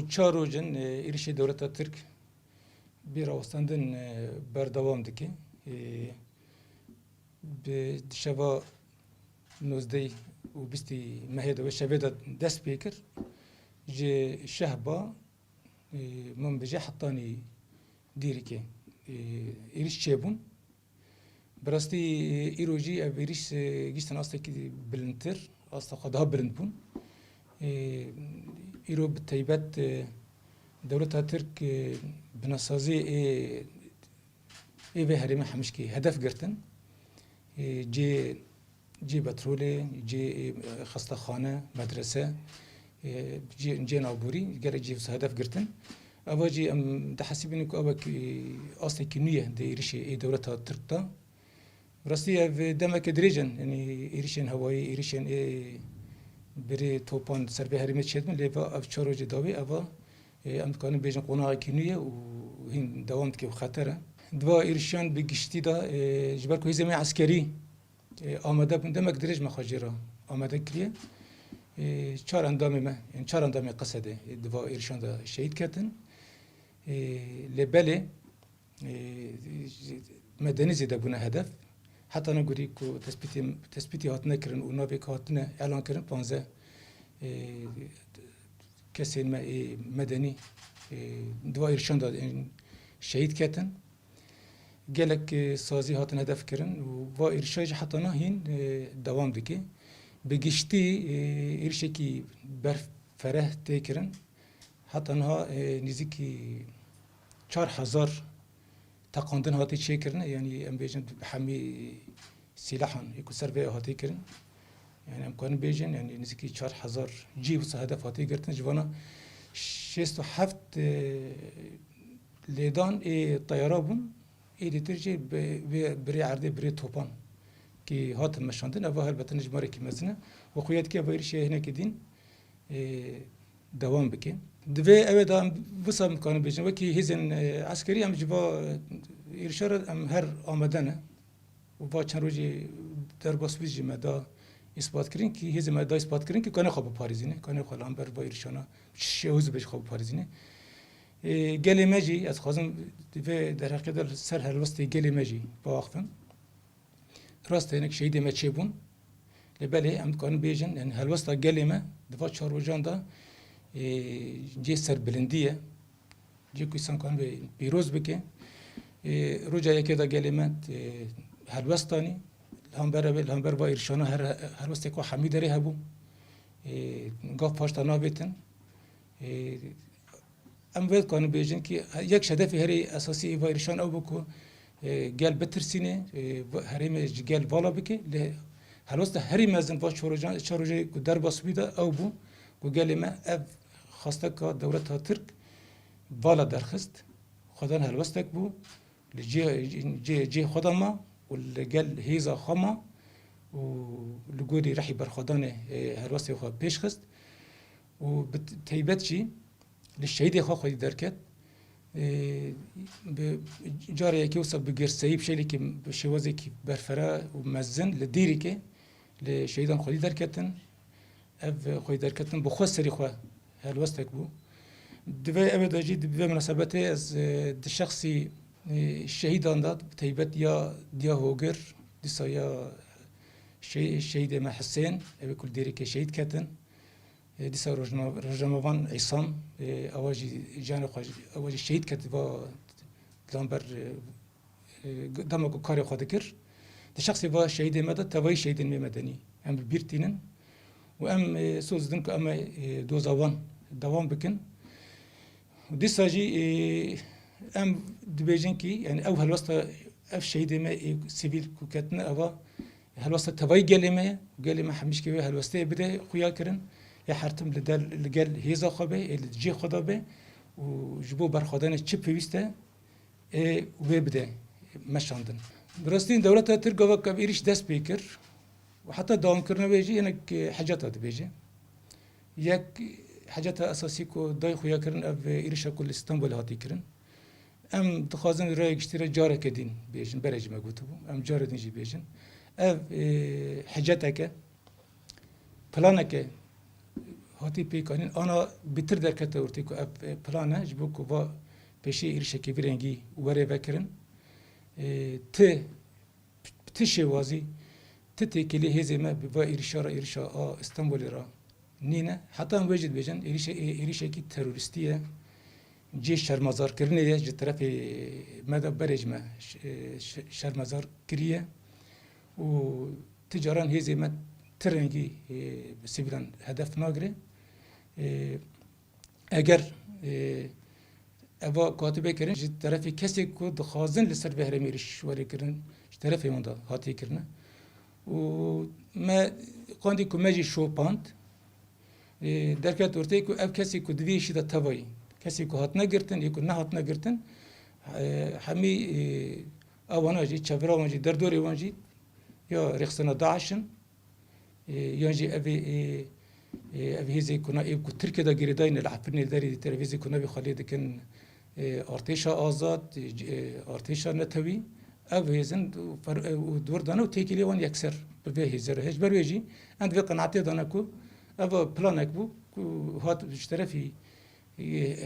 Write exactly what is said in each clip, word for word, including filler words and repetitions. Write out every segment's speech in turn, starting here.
Çar roj in, e, êrişê dewleta Tirk bê rawestandin, e, berdewam dike. E, bi şeva nozdeh û bîstî mehê de wê şevê de dest pê kir. Ji şehba, e, min bijê hetanî dîrikê, e, êriş çêbûn. Bi rastî, e, îro jî ev êrîş, e, gihiştin astekî bilindtir, asta xwe daha bilind bûn. E, îro bi taybet, e, dewleta Tirk, e, binasazî ê, ê vê herêmê Hemişkê hedef girtin. E, cê, cê petrolê, cê, e, xestaxane, medrese, e, cê, cê navborî, gelek cê hedef girtin. Eva jî em dihesibînin ku ew wek, e, astekî nû ye di êrişê ê dewleta Tirk de. Rastî ev demeke dirêj in, yanî êrişên hewayî, êrişên ê birê topan ser vê herêmê çêdibin, lê va ev çar rojê dawî eva, e, em dikarin bêjin qonaxekî nû ye û hîn dewam dike û xeter e. Di va êrişan bi giştî de, e, ji ber ku hêzên me eskerî, e, amade bûn, demek dirêj me xwe jê re amade kiriye. E, çar endamê me, yani çar endamê Qesedê, e, di va êrişan de şehîd ketin. E, lê belê, e, medenî zêde bûne hedef. Heta ne gurî ku tespîtê, tespîtê hatine kirin û navê ku hatine elan kirin, panzdeh, e, kesên me ê medenî, e, di va êrişan de, e, şehîd ketin. Gelek, e, sazî hatin hedef kirin û va êrişa jî heta niha hîn, e, dewam dike. Bi giştî, e, êrişekî berfereh tê kirin. Heta niha, e, nêzîkî çar hezar teqandin hatiye çêkirin, yanî em bêjin bi hemî sîlahan ê ku ser vê hatiye kirin. Yanî em karin bêjin, yanî nêzîkî çar hezar cî wisa hedef hatiye girtin, ji vana şêst û heft, e, lêdan ê teyara bûn, êdî tir jî bi, bi, birê erdê, birê topan kî hatin meşandin, eva helbet jimarekî mezin e. Û xuya dike eva êrişê hinekî din, e, dewam bike. Di vê ewê de em wisa em dikarin bêjin, wekî hêzên, e, eskerî em ji va, e, êrişa re em her amade ne. Û va çend rojê derbasbûyî jî me da îspat kirin kî hêzên me da îspat kirin kî kanê xwe biparêzîne, kanê xwe li hember va êrişana şêwez be ji xwe biparêzîne. E, gelê me jî, ez dixwazim vê derheqê de li ser helwestê gelê me jî biaxivim. Rast e hinek şehîdê me çêbûn. Lê belê em dikarin bêjin, yani helwesta gelê me di va çar rojan de, e, cê serbilindî ye. Cê ku însan karin bê pîroz bike. E, roja yekê de gelê me, e, helwest danî. Li hember ev, li hember va êrişana her, helwestek wa hemî derê hebû. E, gav paşta navêtin. E, Em vê dikarin bêjin kî yek ji hedefê herî esasî ê va êrişan ew bû ku, e, gel bitirsîne, e, va-, herêmê ji gel vala bike. Lê helwesta herî mezin va çar rojan, çar rojê ku derbas bû de ew bû ku gelê me ev xwesteka dewleta Tirk vala derxist. Xwedan helwestek bû. Li cê, cê, cê xwe de ma û li gel hêza xwe ma û li gorî rihî berxwedanê, e, helwestê xwe pêş xist û bi t-, taybet jî li şehîdê xwe xwedî derket. E, bi, carê yekê wisa bi girseyî, bi şeklekî, bi şêwazekî berfere û mezin li Dîrikê li şehîdan xwedî derketin. Ev xwedî derketin bi xwe serî xwe helwestek bû. Di vê ewê de jî, di vê minasebetê ez, e, di şexsî, e, şehîdan de, bi taybet ya Diya Hogir, dîsa ya şe-, şehîdê me Hisên, ew ê ku li Dêrikê şehîd ketin. E, dîsa rojna-, rojnamevan Îsam, e, ewa jî canê xwe, ewa jî şehîd ket va, li hember, e, e, dema ku karê xwe dikir, di şexsê va şehîdê me de tevayî şehîdên me medenî em bi bîr tînin û em, e, soz didin ku em ê, e, doza wan dewam bikin. Dîsa jî, e, em dibêjin kî, yani ew helwesta, ev şehîdê me ê sivîl ku ketine eva, helwesta tevayî gelê me ye. Gelê me hemîşkê wê helwesteyê bide xuya kirin. Ê her tim li del, li gel hêza xwe be, ê li cihê xwe de be û ji bo berxwedanê çi pêwîst e, ê wê bide meşandin. Bi rastî dewleta Tirk gava ku ev êrîş dest pê kir û heta dewamkirina wê jî hinek, e, heceta dibêje. Yek heceta esasî ku dayê xuya kirin ev, e, êrîşa ku li Stenbolê hatî kirin. Em dixwazin raya giştî re careke din bêjin, berê jî me gotibû, em carê din jî bêjin. Ev, e, heceteke, planeke hatî pêkanîn. Ana bêtir derkete ortê ku ev, e, plan e, ji bo ku va pêşê êrişekê vî rengî were vekirin. E, ti, ti şêwazî, ti têkilî hêzê me bi va êrişa re, êrişa a Stenbolê re nîne. Heta em wê jî dibêjin, êrişe-, ê-, êrişekî terorîstî ye. Cihê şermezarkirinê ye, ji terefê me de berê ji me ş-, e, ş-, şermezar kiriye. Û ti caran hêzê me ti rengî, e, sivîlan hedef nagire. E, eger, e, eva ku hatibe kirin ji terefê kesê ku dixwazin li ser vê herêmê êrîş were kirin, ji terefê wan de hatiye kirine. Û me qandî ku me jî şopand, e, derket ortê ku ev kesê ku di vê êşî de tevayî, kesê ku hatine girtin, yê ku nehatine girtin, e, hemî, e, ewana jî, çevira wan jî, derdorê wan jî ya rêxistina DAIŞ in, e, yan jî ev ê, e, e, ev hêzê ku na êv ku Tirkiye de girêdayî ne li Efrînê li derê dîtir, ev hêzê ku navê xwe lê dikin, e, artêşa azad, e, c-, e, artêşa netewî, ev hêzin û fer-, e, û dûr dane û têkilê wan yekser bi vê hêzê re. Ji ber wê jî em di vê qenaetê de ne ku ev planek bû ku hat ji terefî, e,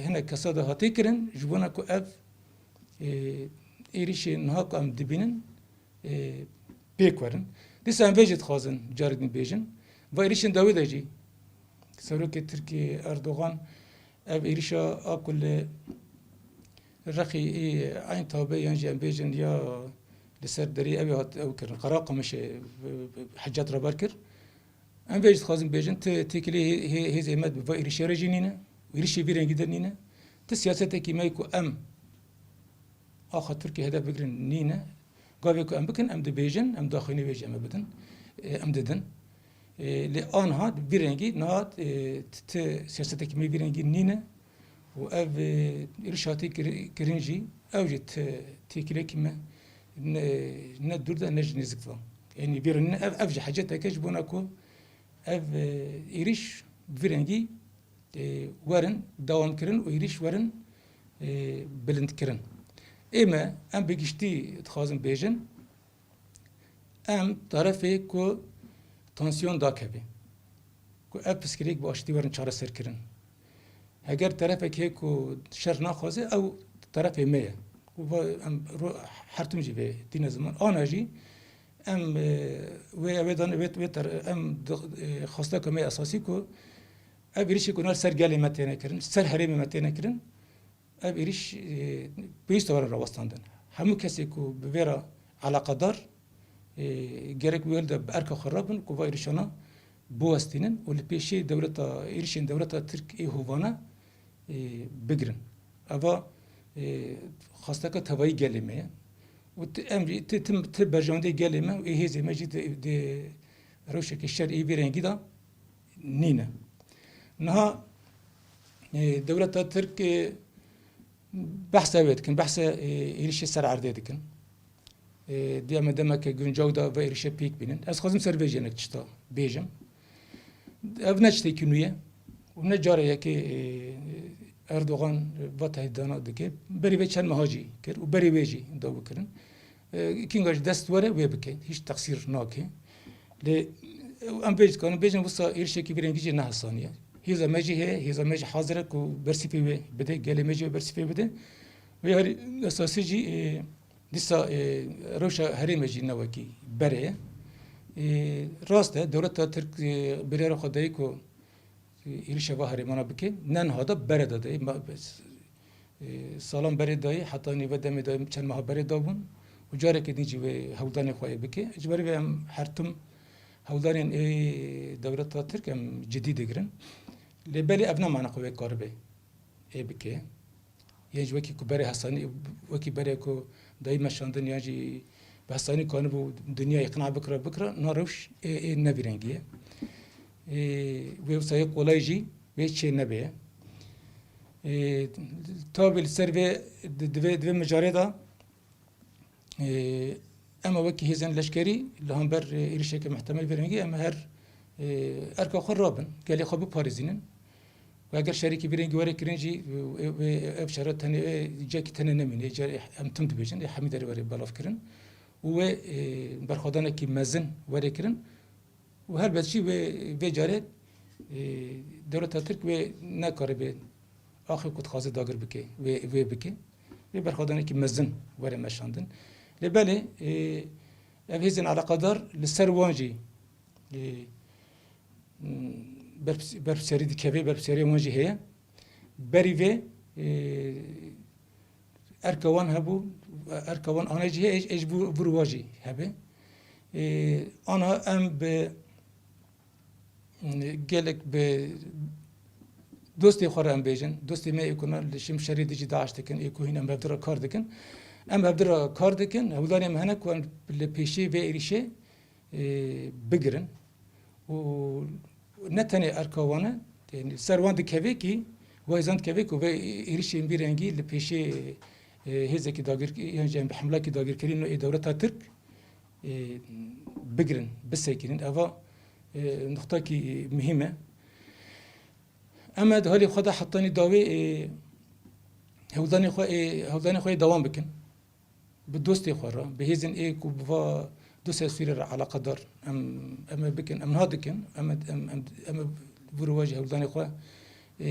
hinek kesa de hatê kirin, ji bona ku ev, e, êrîşê niha ku em dibînin, e, pêk werin. Dîsa em vê jî dixwazin carek din bêjin. Va êrîşên dawî de jî Serokê Tirkiyê Erdogan ev êrîşa a ku li Rexî ê Eyn Tabe yan jî em bêjin ya li ser derê ew ê hat ew kirin. Qereqamişê, e, e, Hecet Reber kir. Em vê jî dixwazin bêjin, ti têkilî hê-, hê-, hêzê me bi va êrîşê re jî nîne, êrîşê vî rengî de nîne. Ti siyasetekî me ku em axa Tirkiyê hedef bigirin nîne. Gavê ku em bikin, em dibêjin, em daxuyanî wê jî em ê bidin, e, em didin. E, lê aniha vî rengî niha, e, ti, ti siyasetekî me vî rengî nîne. Û ev, e, êrîş hatî kiri-, kirin jî, ew jî ti têkilekî me ne, ne dûr de ne jî nêzik de. Yanî vî rengî ev, ev jî heceteke ji bona ku ev, e, êrîş vî rengî, e, werin dewam kirin û êrîş werin, e, bilind kirin. Ê me, em bi giştî dixwazin bêjin, em terefê ku tansiyon dakeve, ku ev piskirêk bi aştî werin çareser kirin. Heger terefek heye ku şer naxwaze, ew terefê me ye. Ku va em ro-, her tim jî vê tîne ziman. Ana jî em, e, wê, wê dan, wê, wê ter-, em di-, e, xwesteka me esasî ku ev êrişê ku nar ser gelê me têne kirin, ser herêmê me têne kirin, ev êrîş, e, pêwîst e were rawestandin. Hemû kesê ku bi vê re eleqedar, e, gerek wê de bi erka xwe re bin ku va êrîşana biwestînin û li pêşê dewleta, êrîşên dewleta Tirk ê hovane, e, bigirin. Eva, e, xwesteka tevayî gelê me ye. Û ti, em jî ti, ti, ti berjewendê gelê me û ê hêzê me jî di, di rewşeke şer ê vî rengî de nîne. Niha, e, dewleta Tirk, e, behsa wê dikin, behsa, e, êrîşê ser erdê dikin. E, diya me demeke guncaw da ve êrîşe pêk bînin. Ez xwazim ser vê jî hinek tişta bêjim. Ev ne tiştekî nû ye û ne cara yekê, e, Erdogan va tehdîdana dike. Berî vê çend meha jî kir û berî wê jî dawî kirin. E, kînga ji dest were wê bike. Hîç teqsîr nake. Lê, e, em vê jî dikarin bêjin, wisa êrişekî vî rengî jî ne hesanî ye. Hêza me jî heye, hêza me jî hazir e ku bersîfê wê bide, gelê me jî wê bersîfê bide. Wê herî esasî jî, e, dîsa, e, rewşa herêmê jî ne wekî berê ye. E, rast e, dewleta Tirk, e, biryara xwe dayî ku êrîşa va herêmana bike, ne niha da berê de dayê. Ma, e, salan berê dayê, heta nîve demê dayê, çend meha berê da bûn û carekê din jî wê hewldanê xwe yê bike. Ji ber vê em her tim hewldanên ê dewleta Tirk em cidî digirin. Lê belê ev ne mana xwe wê karibe ê bike. Yên ji wekî ku berê hesanî, wekî berê ku dayî meşandin yan jî bi hesanî kanibû dinya îqna bikira, bikira, na rewş ê, ê ne vî rengî ye. Ê, wê wisa yê qolay jî wê çê nebe ye. Ê, tabî li ser vê di, di vê, di vê mijarê de, Ê, em wekî hêzên leşkerî li hember, e, êrişeke mihtemel vê rengî em her, e, erka xwe rabin, gelê xwe biparêzînin. Û eger şerekî vê rengî were kirin jî, e, e, ev şere tenê, e, cekî tenê nemîne, car em tim dibêjin, ê hemî derê were belavkirin. Û wê, e, berxwedanekî mezin were kirin. Û helbet jî wê, vê carê E, dewleta Tirk wê nekaribe axê ku dixwaze dagir bike, wê, wê bike. Wê berxwedanekî mezin were meşandin. Lê belê, e, ev hêzên eleqedar li ser wan jî, e, berps-, berpirsyarî dikeve, berpirsyariyê wan jî heye. Berî vê, e, erka wan hebû, erka wan ane jî heye, ê, ê ji vir, vir wa jî hebe. E, ana em bi Gelek bi dostê xwe re em bêjin, dostê me ê ku ne li şimşerê dijî DAIŞ dikin, ê ku hîn em hevdira kar dikin. Em hevdira kar dikin, hewldanê me hene ku em li pêşê vê êrîşê, e, bigirin. Û ne tenê erka wan e, yani ser wan dikeve kî, wayzan dikeve ku vê êrîşên vî rengî li pêşê, e, hêzekî dagir, yan jî em bi hemlakî dagirkirî nû ê dewleta Tirk, e, bigirin, bisekînin. Eva, e, nuqtakî muhîm e. Em e di halê xwe de hetanî dawê, e, hewldanê xwe, e, hewldanê xwe yê dewam bikin. Bi dostê xwe re, bi hêzên ê ku bi va dosya Sûriyê re eleqedar em, em ê bikin, em niha dikin, em ê, em, em, em ê vir û ve jî hewldanê xwe, e,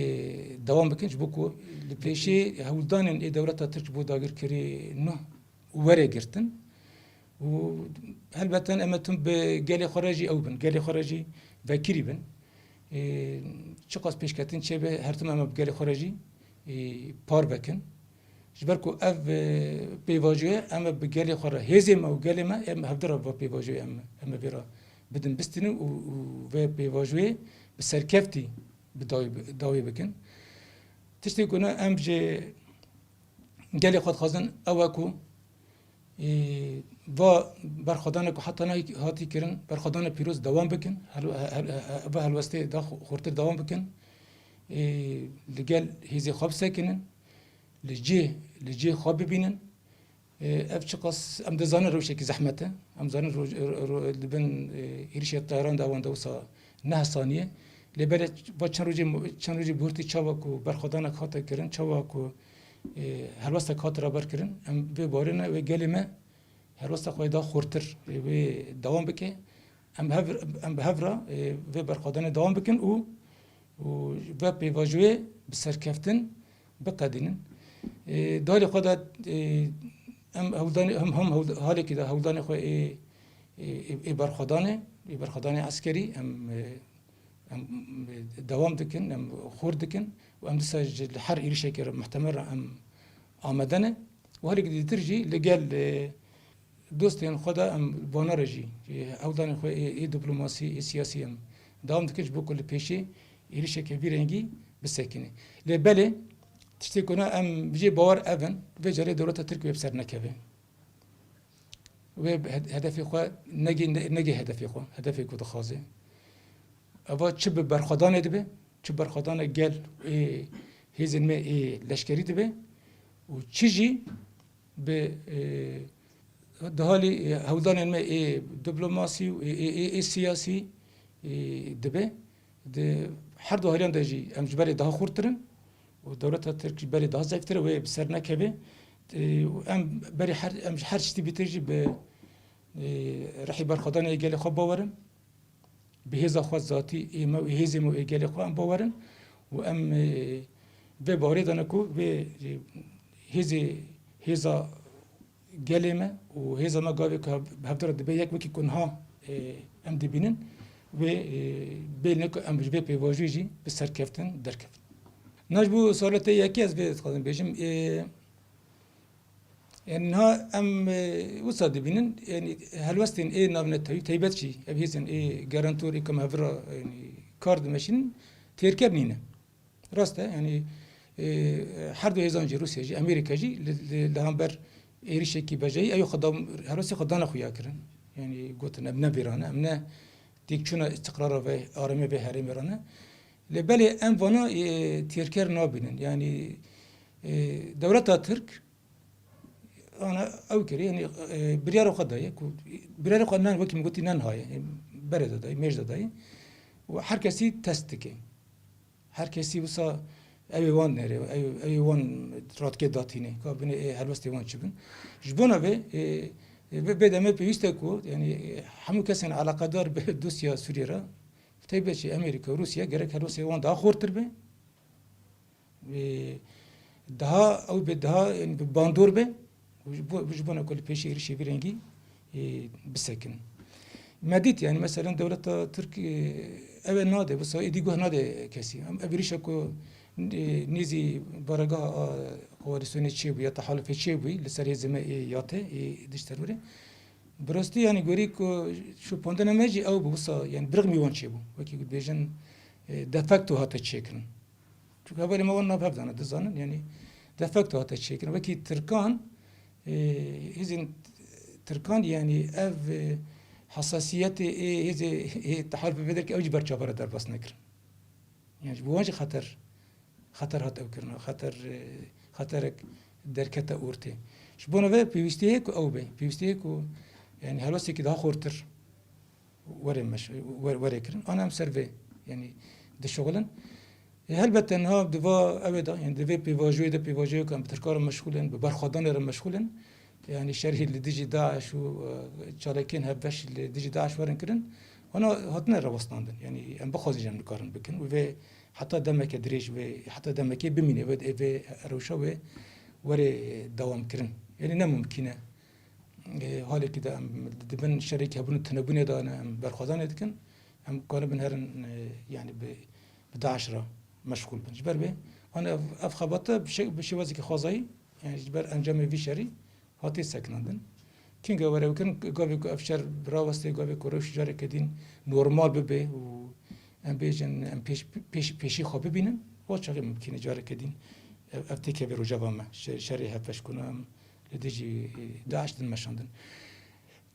dewam bikin, ji bo ku li pêşê hewldanên ê dewleta Tirk ji bo dagirkirî nuh were girtin. Û helbeten em ê tim bi gelê xwe re jî ew bin, gelê xwe re jî vekirî bin. Ê, çiqas pêşketin çêbe, her tim em ê bi gelê xwe re jî, ê, par vekin. Ji ber ku ev, e, pêvajoye em ê bi gelê xwe re, hêzê me û gelê me, em hevdira va pêvajoyê em, em ê vê re bidin bistînin û, û vê pêvajoyê bi serkeftî bi dawî, dawî bikin. Tiştê ku ne em ji gelê xwe dixwazin ew e ku, e, va berxwedane ku heta niha hatî kirin, berxwedane pîroz dewam bikin, hel-, hel-, hel-, va helwestê da xu-, xurtir dewam bikin, e, li gel hêzê xwe bisekinin, li cih, li cih xwe bibînin. E, ev çiqas em dizanin rewşekî zehmet e. Em zanin roj-, ro-, ro-, li bin, e, êrişê teyaran de wan de wisa neh saniye. Lê belê va çend rojê, çend rojê bi hurtî çawa ku berxwedanek hate kirin, çawa ku, e, helwestek hate raber kirin, em vê bawerê ne, wê gelê me helwesta xwe da xurtir, e, wê dewam bike. Em hev, em bi hev re, e, vê berxwedanê dewam bikin û, û vê pêvajoyê bi serkeftin biqedînin. E, di halê xwe de, e, em hewldanê, hem, hem hewld-, halekî de hewldanê xwe ê, ê, ê, ê berxwedanê, ê berxwedanê eskerî em, e, em, e, dewam dikin, em xurt dikin û em dîsa ji li her êrişekê re muhtemel re em amade ne. Û halekî dîtir jî li gel, e, dostên xwe de em vana re jî, e, hewldanên xwe ê, ê diplomasî, ê siyasî em dewam dikin ji bo ku li pêşê êrişeke vî rengî bisekine. Lê belê tiştê ku ne em jê bawer ev in, vê carê dewleta Tirk wê bi ser nekeve. Wê hed-, hedefê xwe negê, ne-, negê hedefê xwe, hedefê ku dixwaze. Eva çi bi berxwedanê dibe, çi berxwedane gel ê hêzên me ê leşkerî dibe û çi jî bi, e, di halî, e, hewldanên me ê diplomasî û ê, ê, ê, ê siyasî, e, dibe. Di her du haliyan de jî em ji berê daha xurtir in û dewleta Tirk ji berê daha zeyftir e, wê bi ser nekeve. E, û em berê her, em ji her tiştî bîtir jî bi, e, rihî berxwedanê gelê xwe bawer in. Bi hêza xwe zatî ê me û hêzê me û ê gelê xwe em bawer in û em, e, vê bawerê de ne ku vê, e, hêzê, hêza gelê me û hêza me gavê ku hev-, bi hevdira dibe yek wekî ku niha, e, em dibînin, wê, e, bêl ne ku em ji vê pêvajoyê jî bi serkeftin derkevin. Niha ji bo suala te yekê ez vê dixwazim bêjim, e, Yani niha em, e, wisa dibînin, yani helwestên ê navnetewî, taybet jî ev hêzên ê garantor ê ku em hev re, yani kar dimeşînin, têrker nîne. Rast e, yani, e, her du hêzan jî, Rûsya jî, Amerîka jî li, li, li hember êrişekî bejayî, ew xwe da, helwestê xwe dane xuya kirin. Yani gotin, em ne vê re ne, em ne têkçûna îstiqrara ve, aramiya vê herêmê re ne. Lê belê em vana, e, têrker nabînin. Yani, e, dewleta Tirk, Ana ew kirî, yani, e, biryara xwe daye ku, biryara xwe nan wekî min gotî nan haye, e, berê de daye, mêj de daye. Û her kesî test dike. Her kesî wisa ew ê wan nêrê, ew, ew ê wan ratkê datîne, ka binê ê helwestê wan çi bin. Ji bona vê, e, e, vê, vê demê pêwîst e ku, yani, e, hemû kesên eleqedar bi dosya Sûriyê re Taybet jî Amerîka û Rûsya gerek helwestê wan daha xurtir be. Ê, daha ew be, daha, yanî bi bandor be. Ji bo, ji bona ku li pêşî êrişê vî rengî, ê, bisekin. Me dît, yanî meselen dewleta Tirk, ê, ew ê nade, wisa êdî guh nade kesî. Em ev êrişa ku, ê, nêzî baregaha a koalîsyonê çêbû ya tehalufê çêbû, li ser hêzê me ê yate, ê diş terorê. Bi rastî, yanî gorî ku şopandina me jî ew bû, wisa, yanî birixmî wan çêbû. Wekî ku dibêjin, e, de facto hate çêkirin. Çunku hevalê me wan nav hev dane, dizanin, yanî de facto hate çêkirin. Wekî Tirkan, e, hêzên Tirkan, yanî ev, e, hesasiyetê ê hêzê, ê tehalufê vê derkê ew jî ber çavara derbas nekirin. Yanî ji bo wan jî xeter, xeter hat ew kirina, xeter, e, xeterek derkete ortê. Ji bona vê pêwîstî heye ku ew be, pêwîstî heye ku, yanî helwestekî daha xurtir were meş-, were, were kirin. Ana em ser vê, yanî dişuxulin. E, helbet niha di va ew ê de, yanî di vê pêvajoyê de, pêvajoyê ku em bi Tirkan re meşxûl in, bi berxwedanê re meşxûl in. Yanî şerê li dijî DAIŞ û, e, çalakiyên hevbeş li dijî DAIŞ werin kirin, wana hatine rewestandin. Yanî em bixwazin jî em nikarin bikin û vê heta demeke dirêj, vê heta demekê bimîne, vê, vê rewşa wê were dewam kirin. Yanî ne mumkîn e. E, halekî de em di bin şerekî hebûn û tunebûnê de ne, em berxwazanê dikin, em karibin herin, e, yanî bi, bi DAIŞ re meşxûl bin. Ji ber vê, an ev, ev xebata bi şe-, bi şêwazekî xwezayî, yanî ji ber encamê vî şerî, hatiye sekinandin. Kînga were bikin, gavê ku ev şer birawestê, gavê ku rewş careke din normal bibe û em bêjin, em pêş, pêş, pêşî xwe bibînin, o çaxê mimkîn e careke din ev, ev têkeve rojeva me. Şe-, şerê hevbeşkûna em li dijî, e, DAIŞ din meşandin.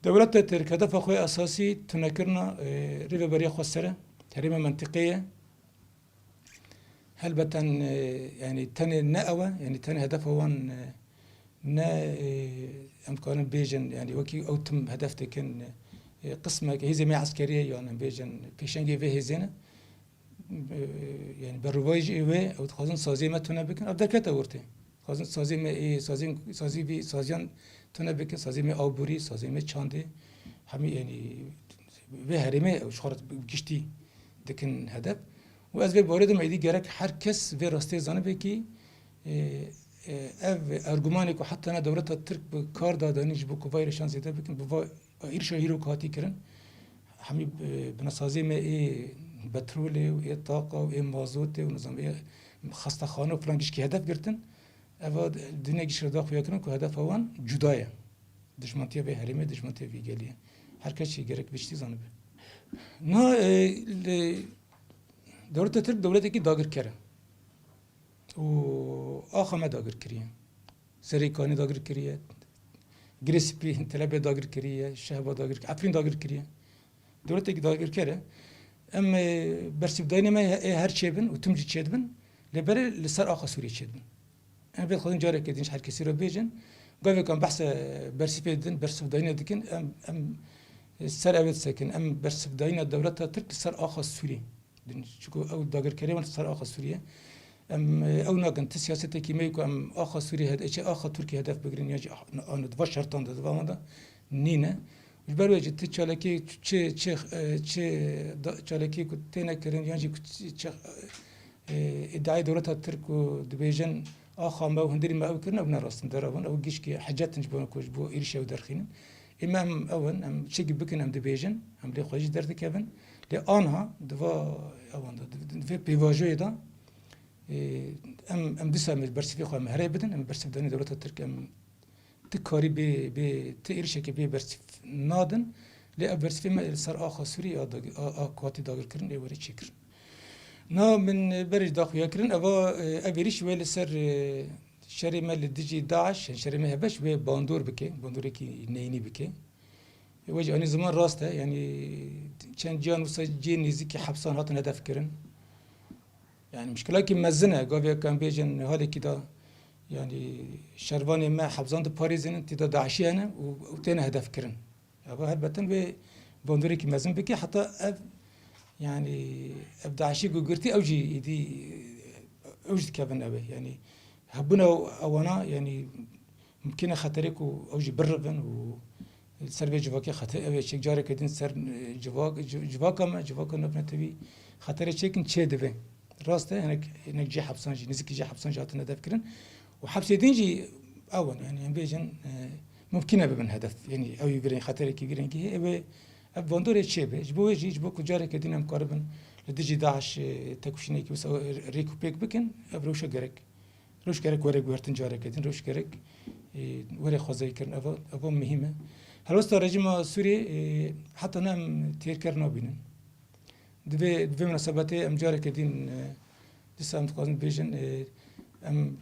Dewleta Tirk hedefa xwe esasî tunekirina, e, rêveberiya xwesere, herêma mentiqê ye. Helbeten, e, yanî tenê ne ew e, yanî tenê hedefa wan, e, ne, e, em dikarin bêjin, yanî wekî ew tim hedef dikin, e, qismek hêzê me eskerî ye, yan em bêjin pêşengê vê hêzê ne. E, yanî berûvayî jî wê, ew dixwazin saziyê me tune bikin, ev derkete ortê. Dixwazin saziyê me ê, saziyên, sazî vî, saziyan tune bikin, saziyê me aborî, saziyê me çandê, hemî, yanî vê herêmê ew ji xwe re bi giştî dikin hedef. Û ez vê barê de me êdî gerek her kes vê rastiyê zanibe kî, e, e, ev argumanê ku heta ne dewleta Tirk bi kar da danî ji bo ku vay rêşan zêde bikin, bi va êrişa hîro ku hatî kirin, hemî, e, binasaziyê me ê petrolê û ê taqa û ê mazotê û nizam ê xestexane û filan gişkî hedef girtin. Eva dinya gişkî re da xuya kirin ku hedefa wan cuda ye. Dijmantiya vê herêmê, dijmantiya vê geliyê. Her kes jî gerek vê tiştî zanibe. Na, e, li, dewleta Tirk dewletekî dagirker e. Û axa me dagir kiriye. Serê Kanê dagir kiriye. Girê Spî Telebê dagir kiriye. Şehba dagir, Efrîn dagir kiriye. Dewletekî dagirker e. Em, e, bersîvdayînê me ê her çêbin û tim jî çêdibin. Lê berê li ser axa Sûriyê çêdibin. Em vê dixwazin careke din ji her kesî re bêjin. Gavê ku em behsa bersîvê didin, bersîvdayînê dikin, em, em ser ew ê disekin. Em bersîvdayîna dewleta Tirk li ser axa Sûrî din. Çunku ew dagirkerê wan li ser axa Sûrî ye. Em, ew nakin, ti siyasetekî me ku em axa Sûrî hed-, çi axa Tirkî hedef bigirin, ya jî ah-, an di va şertan de, di va wan de nîne. Ji ber wê jî ti çalakî çi, çi, e, çi da-, çalakî ku têne kirin, yan jî ku çi, çi, e, îdiayê dewleta Tirk ku dibêjin, axa me û hundirî me ew kirin, ew ne rast in, derew in, ew gişkî hecet in ji bo ku ji bo êrişê ew derxînin. Ê me em ew in, em çi bikin em dibêjin, em lê xwe jî derdikevin. Lê anha di va ewan de, di, di vê pêvajoyê de, ê, em, em dîsa em bersîvê xwe em herê bidin, em bersîvdanê dewleta Tirk em ti karî bê, bê, ti êrişekê bê bersîv nadin. Lê ev bersîvê me li ser axa Sûrî a dagi-, a, a ku hatî dagirkirin ê were çêkirin. Na min berê jî da xuya kirin, eva, e, ev êrîş wê li ser, e, şerê me li dijî DAIŞ, şerê me hevbeş wê bandor bike, bandorekî neyînî bike. E, we jî anî ziman rast e, yanî çend ciyan wisa cihê nêzîkî hepsan hatin hedef kirin. Yanî mişkilakî mezin e, gavê ku em bêjin halekî de, yanî şervanê me hebzan diparêzînin, tê de DAIŞî hene û, û têne hedef kirin. Eva helbeten wê bandorekî mezin bike, heta ev, yanî ev DAIŞî ku girtî ew jî êdî, ew jî dikevin ew ê. Yanî hebûna ewana, yanî mimkîn e xeterê ku ew jî birivin û Li ser vê civakê xeter, ew ê çêk careke din ser, e, civak, ci-, civaka me, civaka navnetewî xeterê çêkin çê dibe. Rast e, hinek, hinek cihê hepsan jî, nêzîkî cihê hepsan jî hatin hedef kirin. Û hepsê din jî ew in, yanî em bêjin, e, mumkîn e bibin hedef. Yanî ew ê vî reng-, xeterekî vî rengî heye, ew ê, ev bandorê çêbe. Ji bo wê jî, ji bo ku careke din em karibin li dijî DAIŞ, e, tekoşînekî wisa rêk û pêk bikin, ev rewşa gerek. Rewş gerek were guhertin careke din, rewş gerek, e, were xwezayîkirin. Eva, eva muhîm e. Helwesta rejîma Sûriyê, e, heta ne em têrker nabînin. Di vê, di vê minasebetê em careke din, e, dîsa em dixwazin bêjin, e, em,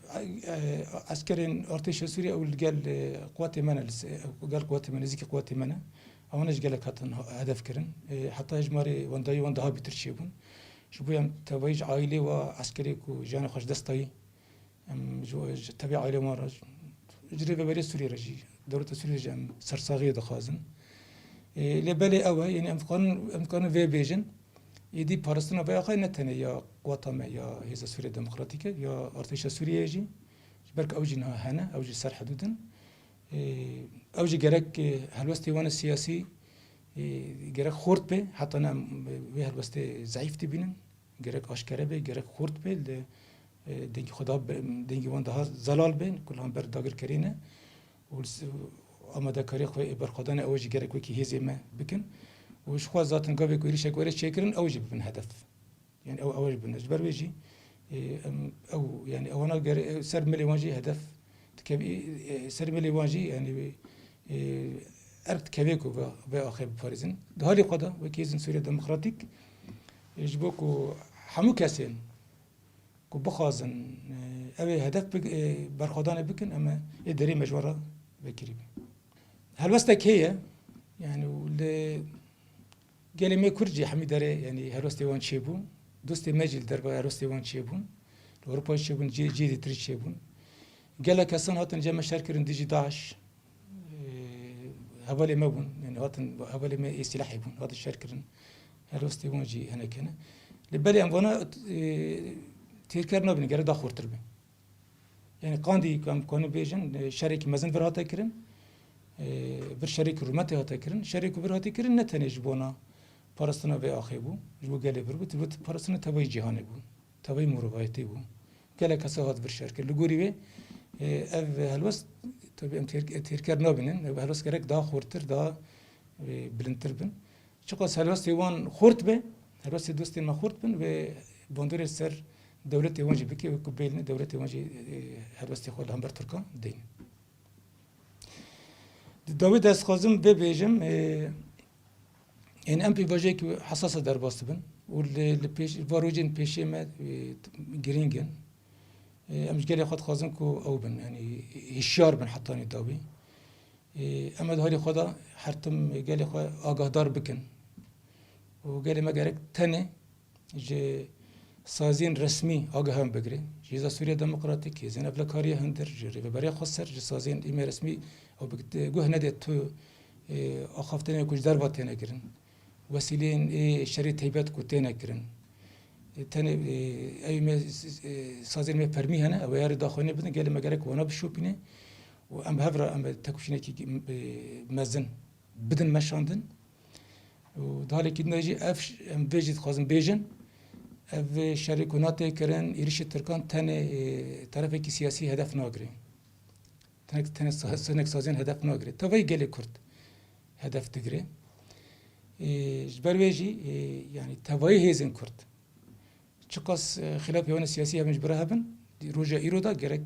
e, eskerên artêşa Sûriyê ew li gel, e, quwetê me ne, li se-, gel quwetê me, nêzîkî quwetê me ne. Ewana ji gelek hatin ha-, hedef kirin. E, heta hejmarê wendayî wan daha bîtir çêbûn. Ji bo em tevayî ji aîlê wa eskerê ku jiyanê xwe ji dest dayî, em ji, ji tevî aîlê wan re, ji rêveberiya Sûriyê re jî, dewleta Sûriyê jî em sersaxiyê dixwazin. Ê, lê belê ew e, yanî em dikarin, em dikarin vê bêjin, êdî parastina vê axayê ne tenê ya quweta me ya Hêza Sûriya Demokratîk e, ya artêşa Sûriyeyê jî, ji ber ku ew jî niha hene, ew jî ser hidûd in. Ê, ew jî gerek, ê, helwestê wan siyasî, ê, gerek xurt be, heta ne em, ê, wê helwestê zeîf dibînin. Gerek aşkere be, gerek xurt be, li, e, dengê xwe daha be, dengê wan daha zelal be, ku li hember dagirkerî ne. Û li s-, amadekarî xwe ê berxwedanê ew jî gerek wekî hêzê me bikin. Û ji xwe zaten gavê ku êrişek were çêkirin, ew jî bibin hedef. Yani ew, ew jî bibin. Ji ber wê jî, e, em, ew, yani ewana gere-, e, ser milê wan jî hedef dikevî, e, ser milê wan jî, yani, e, erk dikevê ku ve, vê axê biparêzin. Di halê xwe de, wekî Hêzên Sûriya Demokratîk, e, ji bo ku hemû kesên ku bixwazin, e, ew ê hedef bik-, e, berxwedanê bikin, em ê derê me ji wan re vekirî bin. Helwestek heye, yani, û li gelê me Kurd jî hemî derê, yani, helwestê wan çêbû. Dostê me jî li derva helwestê wan çêbûn. Li Ewropa jî çêbûn, cihê, cihê dîtir jî çêbûn. Gelek kesan hatin cem me şer kirin dijî DAIŞ. Ee, hevalê me bûn, yani hatin hevalê me ê sîlehê bûn, hatin şer kirin. Helwestê wan jî hinek hene. Lê belê em vana, e, têrker nabin, gere da xurtir be. Yani qandî ku em kanin bêjin, e, şerekî mezin vir hate kirin, e, vir şerekî rûmetê hate kirin. Şerê ku vir hate kirin ne tenê ji bona parastina vê axê bû, ji bo gelê vir bû, ti-, parastina tevayî cîhanê bû. Tevayî mirovayetî bû. Gelek kesa hat vir şer kir. Li gorî wê, e, ev helwest, tabii em têr-, têrker nabînin. Ev helwest gerek daha xurtir, daha, e, bilindtir bin. Çiqas helwestê wan xurt be, helwestê dostên me xurt bin, wê bandorê ser dewletê wan jî bike, wê ku bêlne dewletê wan jî, e, helwestê xwe li hember Tirkan deyne. Di dawî de ez dixwazim vê bêjim, e, ên em pêvajoyekî hesas e derbas dibin û li, li pêş, va rojên pêşê me, e, girîng in. E, em ji gelê xwe dixwazin ku ew bin, yanî hişyar bin hetanî dawî. E, em ê di halê xwe de her tim gelê xwe agahdar bikin. Û gelê me gerek tenê ji saziyên resmî agahan bigire. Ji Hêza Sûriya Demokratîk, Hêzên Ewlekariya Hundir, ji Rêveberiya Xweser, ji saziyên ê me resmî ew bi guh nede tu, e, axaftinê ku ji derva têne kirin. Wesîleyên ê şerê teybet ku têne kirin. E, tenê, e, ew me, e, sazên me fermî hene, ew ê yarî daxuyanî bidin, gelê me gerek wana bişopîne û em bi hev re em tekoşînekî, e, mezin bidin meşandin. Û di halekî din de jî ev ş-, em vê jî dixwazin bêjin, ev şerê ku nate kirin, êrişê Tirkan tenê, e, terefekî siyasî hedef nagire. Tenek, tenek sa-, tenek saziyên hedef nagire. Tevayî gelê Kurd hedef digire. E, ji ber wê jî, e, yani tevayî hêzên Kurd. Çiqas, e, xilafê wan siyasî hebin ji bira hebin, di roja îro de gerek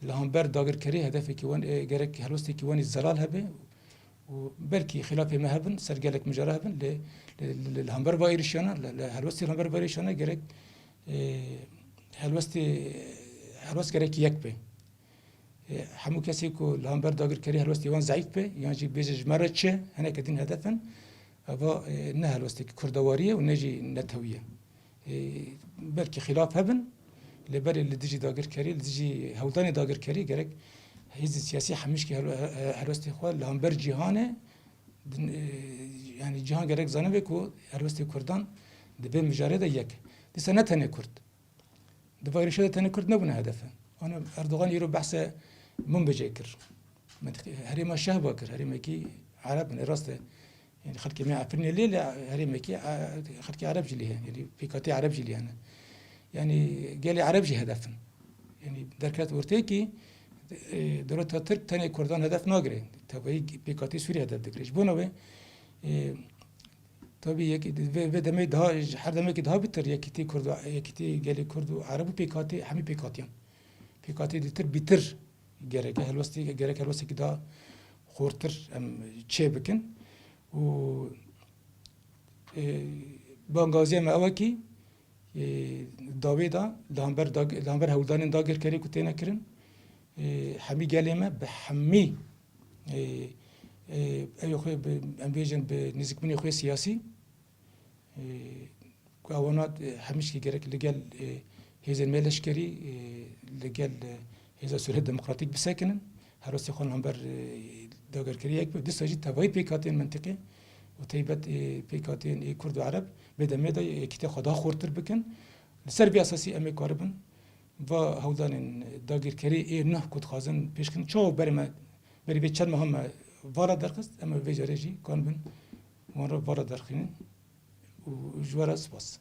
li hember dagirkerî hedefekî wan, e, gerek helwestekî wan î zelal hebe û belkî xilafê me hebin, ser gelek mijara hebin, lê, lê, lê, lê li hember va êrişiyana, li, li helwestê li hember va êrişiyana gerek, e, helwestê, helwest gerek yek be. E, hemû kesê ku li hember dagirkerî helwestê wan zeîf be, yan jî bêje ji me re çi, hineke din hedef in, eva, e, ne helwestekî kurdewarî ye û ne jî netewî ye. E, belkî xilaf hebin, lê belê li dijî dagirkerî, li dijî hewldanê dagirkerî gerek hêzên siyasî hemîşkî hel-, he-, he-, helwestê xwe li hember cîhanê din, e, yani cîhan gerek zanibe ku helwestê Kurdan di vê mijarê de yek e. Dîsa ne tenê Kurd. Di va êrişa de tenê Kurd nebûne hedefe. Ana Erdogan îro behse Minbicê kir. Mintîqê-, herêma Şehba kir, herêmekî Ereb in, rast e. Yanî xelkê me Efrînê lê, lê herêmekî, e, xelkê Ereb jî lê hene. Yanî pêkhatî Ereb jî lê hene. Yanî gelê Ereb jî hedef in. Yanî derket ortê kî, e, dewleta Tirk tenê Kurdan hedef nagire. Tevayî pêkhatî Sûrî hedef digire. Ji bona wê, e, tabî yekî, vê, vê demê daha, ji her demekî daha bitir yekîtî Kurd û, yekîtî gelê Kurd û Ereb û pêkhatî, hemî pêkhatiyan. Pêkhatî dîtir bîtir gereke, helwestî, gerek helwestekî daha xortir em çê bikin. Û, e, bangaziya me ew e kî, e, dawê de li hember dag-, li hember hewldanên dagirkerê ku têne kirin, e, hemî gelê me bi hemî, e, e, ew xwe bi, em bêjin bi nêzîkbûnê xwe siyasî, e, ku ewana, e, hemîşkî gerek li gel, e, hêzên me leşkerî, e, li gel, e, hêza Sûriya Demokratîk bisekinin. Her westê xwe li hember, e, dagirkerî yek bi. Dîsa jî tevayî pêkhatiyên mentiqê û teybet, e, pêkhatiyên ê Kurd û Ereb bê demê de yekîtiya xwe daha xurtir bikin. Li ser vê esasî em ê karibin va hewldanên dagirkerî ê nuh ku dixwazin pêşkin. Çawa berê me, berî vê çend mehan me vala derxist, em ê vê carê jî kanibin wan re vala derxînin û ji we re spas.